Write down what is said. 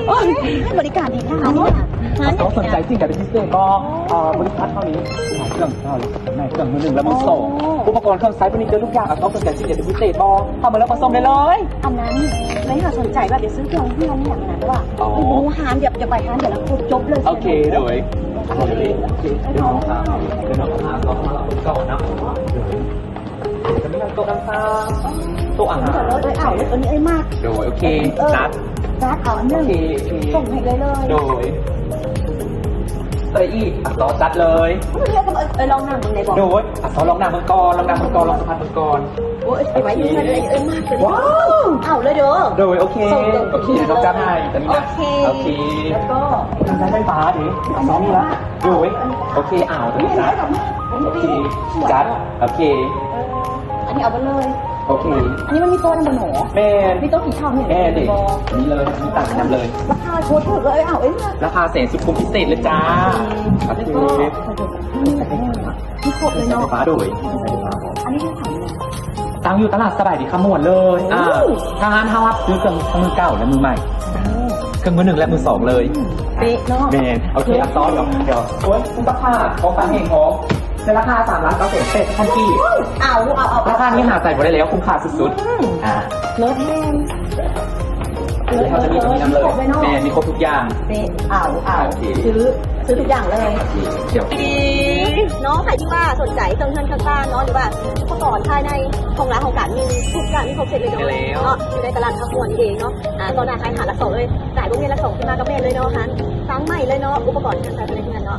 ໂອ້ຍ ໃຫ້ບໍລິການດີຂະໜາດນີ້ນະ. ອາຊອ ສົນໃຈສິ່ງໃດເປັນພິເສດບໍ່? ເອີ ບໍລິສັດເຮົານີ້ຂາຍເຄື່ອງເຮົາ ໃນເຄື່ອງມືໜຶ່ງ ແລະ ມືສອງ ໂອ້ ອຸປະກອນເຄື່ອງໃຊ້ເຟີນິເຈີທຸກຢ່າງ. ອາຊອສົນໃຈສິ່ງໃດເປັນພິເສດບໍ່? ເຂົ້າມາເລືອກມາຊົມໄດ້ເລີຍ. ອັນນັ້ນ ແມ່ນຫາສົນໃຈວ່າຈະຊື້ເຄື່ອງເຮືອນອີ່ຫຍັງນັ້ນວ່າ ອໍ ໄປຮູ້ຮ້ານ ດຽວ ດຽວໄປຮ້ານ ດຽວລະຄົບຈົບເລີຍ. ໂອເຄ ໂດຍ ໂອເຄ ດຽວເຮົາ ດຽວເຮົາພາ ດຽວເຮົາພາເຂົ້າມາເບິ່ງກ່ອນເນາະ. ໂຕະອາຫານ ເອີ ເອີ ເອົາ ໂຕະນີ້ເອີຍມັກ. ໂດຍ ໂອເຄ ເອີ ຈັດ ຈັດເອົາອັນໜຶ່ງ ໂອເຄ ໂອເຄ ສົ່ງໃຫ້ເອື້ອຍເລີຍ. ໂດຍ ໃສ່ອີກ ອາຊອ ຈັດເລີຍ. ເອີ ເອີ ລອງນັ່ງເບິ່ງໄດ້ບໍ່? ໂດຍ ອາຊອ ລອງນັ່ງເບິ່ງກ່ອນ ລອງນັ່ງເບິ່ງກ່ອນ ລອງສຳຜັດເບິ່ງກ່ອນ. ໂອ້ຍ ໄປໄວ້ຢູ່ເຮືອນເອື້ອຍ ເອີຍມັກ. ວ້າວ ເອົາເລີຍເດີ. ໂດຍ ໂອເຄ ໂອເຄ ດຽວນ້ອງຈັດໃຫ້ ໂຕະນີ້ນະ. ໂອເຄ ໂອເຄ ແລ້ວກໍ ເຄື່ອງໃຊ້ໄຟຟ້າເດ ອາຊອ ມີລະ. ໂດຍ ໂອເຄ ເອົາໂຕະນີ້ຈັດ. ໂອເຄ ຈັດ ໂອເຄ ເອີ ອັນນີ້ເອົາໄປເລີຍ. ໂອເຄ ອັນນີ້ມັນມີໂຕະນຳບໍ່ໜໍ? ແມ່ນ ມີໂຕະສີຂາວນີ້. ແມ່ນເດ ນີ້ເລີຍ ມີຕັ່ງນຳເລີຍ. ລາຄາໂຄດຖືກເລີຍ. ເອົາເອີຍ ລາຄາແສນສຸດຄຸ້ມພິເສດເລີຍຈ້າ. ໂອເຄ ມີຄົບເລີຍເນາະ. ໂດຍ ອັນນີ້ຄືຂາຍ ຕັ້ງຢູ່ຕະຫຼາດສະບາຍດີຄຳມ່ວນເລີຍ. ໂອ້ ອ່າ ທາງຮ້ານເຮົາຮັບຊື້ເຄື່ອງທັງມືເກົ່າ ແລະ ມືໃໝ່. ໂອ້ ເຄື່ອງມືໜຶ່ງ ແລະ ມືສອງເລີຍ. ເປັະເນາະ. ແມ່ນ ໂອເຄ ເອີ ອາຊອ ດຽວ ໂອ້ຍ ຄຸນປ້າ ຂອງຝາກແຮງ ຂອງ ໃນລາຄາສາມລ້ານເກົ້າແສນແປດພັນກີບ. ເອົາ ເອົາ ເອົາ ລາຄານີ້ຫາໃສ່ບໍ່ໄດ້ແລ້ວ ຄຸ້ມຄ່າສຸດໆ. ອືມ ອ່າ ເລີດແຮງ ເລີດ ເລີດ ເລີດ ມີຄົບເລີຍເນາະ. ແມ່ນ ມີຄົບທຸກຢ່າງ. ເປັະ ເອົາ ເອົາ ໂອເຄ ຊື້ ຊື້ທຸກຢ່າງເລີຍ. ໂອເຄ ດຽວ ດີເນາະ. ໃຜທີ່ວ່າສົນໃຈເຄື່ອງເຮືອນເຄື່ອງຊານເນາະ ຫຼືວ່າອຸປະກອນພາຍໃນຂອງຮ້ານຂອງການມີທຸກຢ່າງ ມີຄົບເຊັດເລີຍເນາະ. ແມ່ນແລ້ວ ເນາະ ຢູ່ໃນຕະຫຼາດຄຳມ່ວນນີ້ເອງເນາະ. ອ່າ ຕໍ່ໜ້າຊາຍຫາດຫຼັກສອງເລີຍ ສາຍວົງວຽນຫຼັກສອງຂຶ້ນມາກໍແມ່ນເລີຍເນາະ. ຮ້ານຕັ້ງໃໝ່ເລີຍເນາະ ອຸປະກອນເຄື່ອງໃຊ້ພາຍໃນເຮືອນເນາະ.